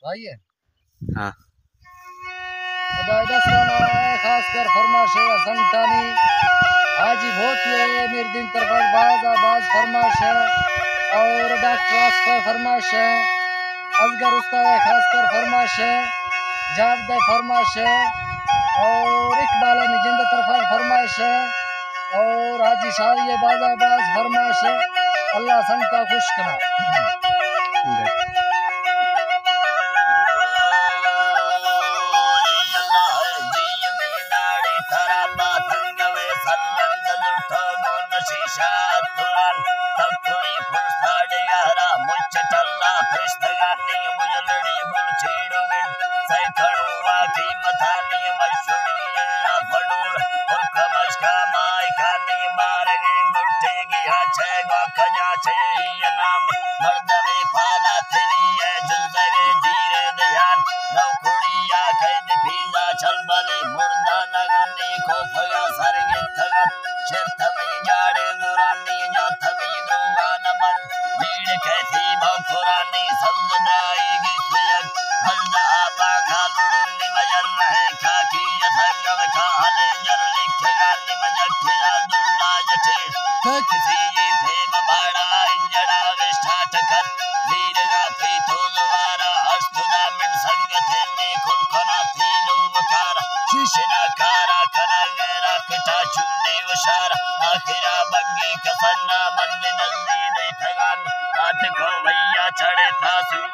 بھائی ہے۔ ہاں۔ خدا دستانا ہے، خاص کر فرمائش ہے سنگتانی۔ حاجی بھوتی ہے، میردین طرف باز آباز فرمائش ہے، اور ڈاکٹر آصف ہے فرمائش ہے، اصغر استاد ہے خاص کر فرمائش ہے، جاوید ہے فرمائش ہے، اور اقبال ہے جند طرف فرمائش ہے۔ اور حاجی شاہی ہے، باز آباز فرمائش ہے۔ اللہ سنگتا خوش کنا۔ سیکڑوں واقعی متانی مشہوری یا فلور، اور کمش کا مائی کانی مارگی گلٹی گیا چھ گو کجا چھ نام مردمی پالا تری ہے جزگی دیر دیان نوکڑی یا قید پیزا چل بلی مردہ نگانی کو پیا سرگی تگت شرط می جاڑے گرانی یا تمی دوان بند بیڑ کیسی بھوکرانی سمدرائی گی سیگ ہلد آبا گالڑنی مجر مہے کاکی یسنگم کاہلے جر لکھگانی مجکیا دلا جٹے کسی جی پھیم بھاڑا انجڑا وشٹا ٹکت زیرگا پیتو دوارا ہشت دا من سنگتے می کل کنا تیلو بکار شیشنا کارا کنا غیرا کٹا چونی وشار آخرا بگی کسنا من نزدی دیتگان آتکو بھیا چڑے تاسو